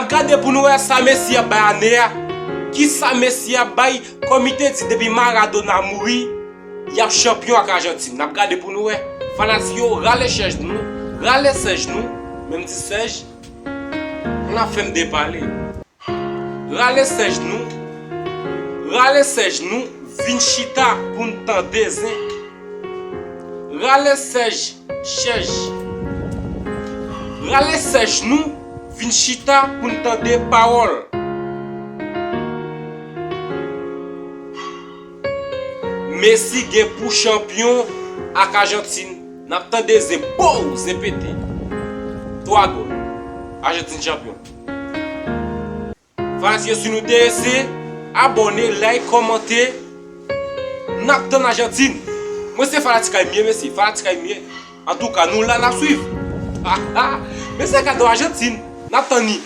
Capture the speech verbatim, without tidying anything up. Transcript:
Gade pou nou wè sa Messi ap bay ane a. Kisa Messi ap bay? Kòm li te di, depi Maradona mouri, y ap chanpyon ak Ajantin. N ap gade pou nou wè. Fanatik yo, rale chèz nou, rale sèz nou, menm ti sèz, n ap fè m depale. Rale sèz nou, rale sèz nou, vin chita pou n tande zen. Rale sèz, chèz. Rale sèz nou, vin chita pou n tande pawòl. Messi gen pou chanpyon ak Ajantin. N ap tande zen, pow, zen pete. Twa gòl. Ajantin chanpyon. Fanatik yo, si nou enterese, abòne, like, kòmante. N ap tann Ajantin. Mwen se fanatik a M ye, mesye, fanatik a M ye. Antouka, nou la, n ap swiv. Men se kado Ajantin. N ap tann li.